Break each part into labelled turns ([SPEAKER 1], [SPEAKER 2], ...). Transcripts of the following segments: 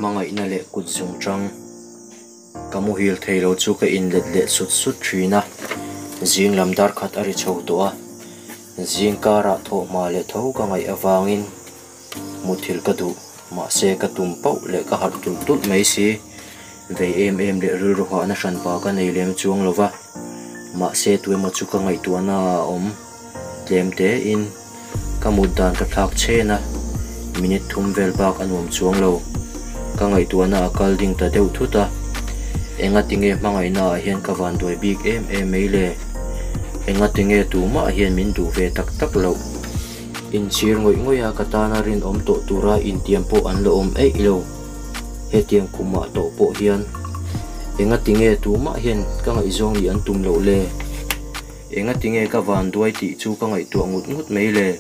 [SPEAKER 1] Hmangaihna leh kut zungchang ka muhil thei lo chu ka inlet leh sut sut thin a, zing lam dar khat a ri chho tawh a, zing karah thawhhma leh tho ka ngaih avangin muthilh ka duh, mahse ka tum pauh leh ka harh tulh tulh mai si, vei em em leh rilru hahna hranpa ka nei lem chuang lo va, mahse tuemaw chu ka ngaihtuahna ah a awm. Tlem tein ka mut dan ka thlak chhen a, minute thum vel bak a nuam chuang lo. Ka ngaihtuahna a kal ding ta deuh thut a, enga tinge hmangaihna ah hian ka van duai bik em em mai le? Enga tinge tumah hian min duh ve tak tak loh? Inchhir ngawih ngawih a ka tana rinawm tawh tura intiam pawh an la awm eih lo. Hetiang kumah tawh pawh hian enga tinge tumah hian ka ngaihzawng nih an tum loh le? Engatinge ka vanduai tih chu ka ngaihtuah ngut ngut mai le.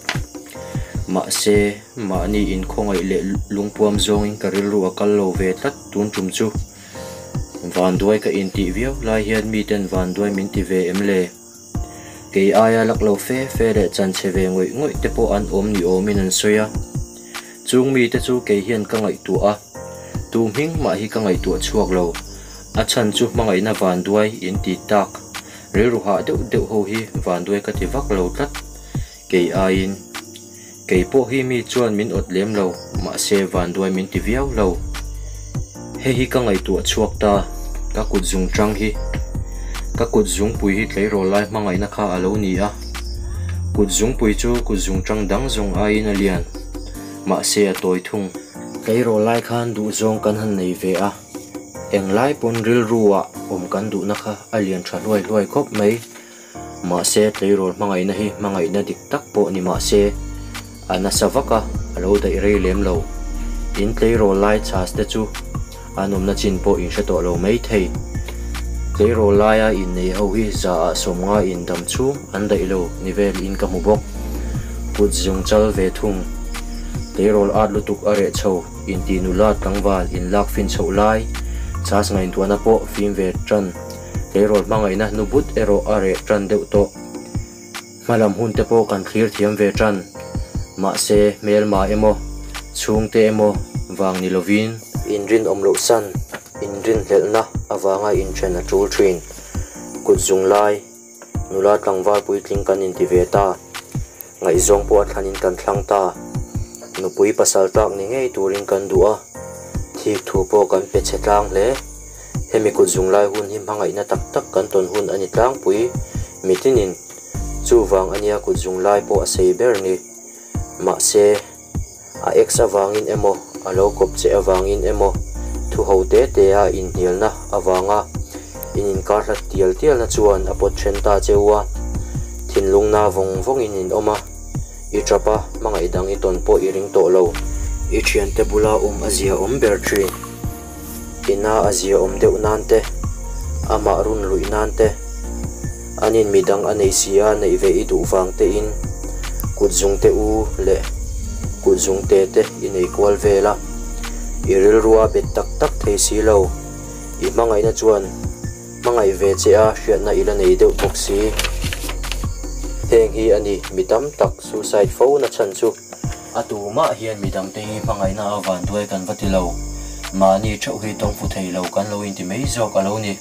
[SPEAKER 1] Mahse, mahni inkhawngaih leh lungpuam zawngin ka rilru a kal lo ve tlat tun tum chu. Vanduai ka intih viau lai hian miten vanduai min ti ve em le? Kei aia lak lo fe fe leh chanchhe ve ngawih ngawih te pawh an awm ni awmin an sawi a. Chung mite chu kei hian ka ngaihtuah a, tu hming mah hi ka ngaihtuah chhuak lo. A chhan chu hmangaihna vanduai inti tak. Rilru hah deuh deuh ho hi vanduai ka ti vak lo tlat. Kei aiin. Kei pawh hi mi chuan min awt lem lo, mahse vanduai min ti viau lo. Hei hi ka ngaihtuah chhuak ta, ka kut zung tang hi. Ka kut zungpui hi tleirawl lai hmangaihna kha a lo ni a. Kut zungpui chu kut zung tang dang zawng aiin a lian, mahse a tawi thung. Tleirawl lai khan duhzawng kan han nei ve a. Englai pawn rilru ah awm kan duhna kha a lian tha hluai hluai khawp mai. Mahse tleirawl hmangaihna hi hmangaihna dik tak pawh ni mahse a nasa vak a, a lo daih rei lem lo. In tleirawl lai chhas te chu an awmna chin pawh in hre tawh lo mai thei. Tleirawl laia innei ho hi za ah 50 in dam chhung an daih lo ni vel in ka hmu bawk. Kut zung chal ve thung. Tleirawl at lutuk a reh chho. Inti nula tlangval inlak fin chhoh lai, chhas ngaintuahna pawh fim ve tan, tleirawl hmangaihna nu but erawh a reh tan deuh tawh. Hmalam hun te pawh kan thlir thiam ve tan. Mahse, hmelma emaw, chhungte emaw vang ni lovin. Inrinawm loh san, inrinhlelhna avanga inthen a tul thin. Kut zung lai, nula tlangval puitling kan inti ve ta. Ngaihzawng pawh a thlanin kan thlang ta. Nupui pasal tlak ni ngei turin kan duh a, thik thu pawh kan pe chhe tlang hle. Hemi kut zung lai hun hi hmangaihna tak tak kan tawn hun a ni tlangpui mitinin. Chuvang ania kut zung lai pawh a sei ber ni. Mahse, a ex avangin emaw, a lo kawp che avangin emaw, thu ho te te a inhnialna avanga in inkar hlat tial tialna chuan a pawt then ta che u a, thinlung na vawng vawngin in awm a, i tap a, hmangaih dang i tawn pawh i ring tawh lo. I thiante bula awm a zia awm ber thin. Ina a zia awm deuh nan te, amah run luih nan te, anin midang a nei si a neih ve i duh vang te in kut zung te u leh kut zung te te i nei kual vel a, i rilru a bet tak tak thei si lo, i hmangaihna chuan hmangaih ve che a hriatna i la nei deuh bawk si. Heng hi a ni mi tam tak suicide fo na chhan chu. A tumah hian midangte hi hmangaihna a vanduai kan va ti lo. Mahni theuh hi tawng fu thei lo kan lo inti mai zawk a lo ni.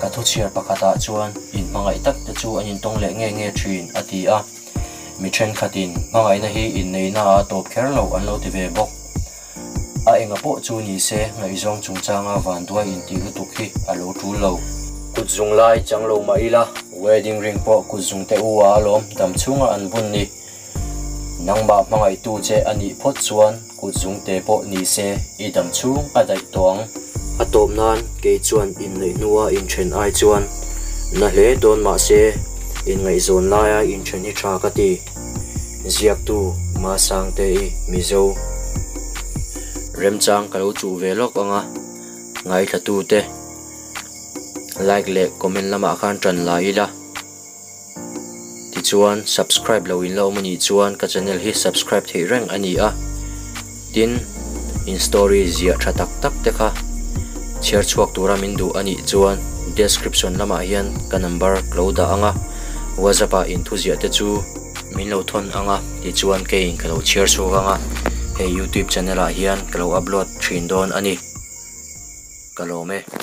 [SPEAKER 1] Ka thu chhiar pakhatah chuan inhmangaih tak te chu an intawng leh nge nge thin a ti a. Mi thenkhatin hmangaihna hi inneihna ah tawp kher lo an lo ti ve bawk. A enga pawh chu ni se ngaihzawng chungchanga vanduai intih lutuk hi a lo tul lo. Kut zung lai chang lo mah ila wedding ring pawh kut zung te u a alawm dam chhunga an bun ni. Nangmah hmangaihtu che a nih phawt chuan kut zungte pawh ni se i dam chhung a daih tawh ang. A tawp nan kei chuan inneih hnua inthen ai chuan na hle dawn mah se inngaihzawn laia inthen hi tha ka ti. Ziaktu Masangte-i Mizo. Remchang ka lo chuh ve lawk ang a, ngaithlatute like leh comment lamah khan tan la ila. Tichuan subscribe lo in la awm anih chuan ka channel hi subscribe theih reng a ni a, tin in story ziah tha tak tak te kha chhiar chhuak tura min duh anih chuan description lamah hian ka number ka lo dah ang a, whatsapp ah in thu ziah te chu min lo thawn ang a, tichuan keiin ka lo chhiar chhuak ang a. Hei youtube channel ah hian ka lo upload thin dawn a ni. Ka lawm e.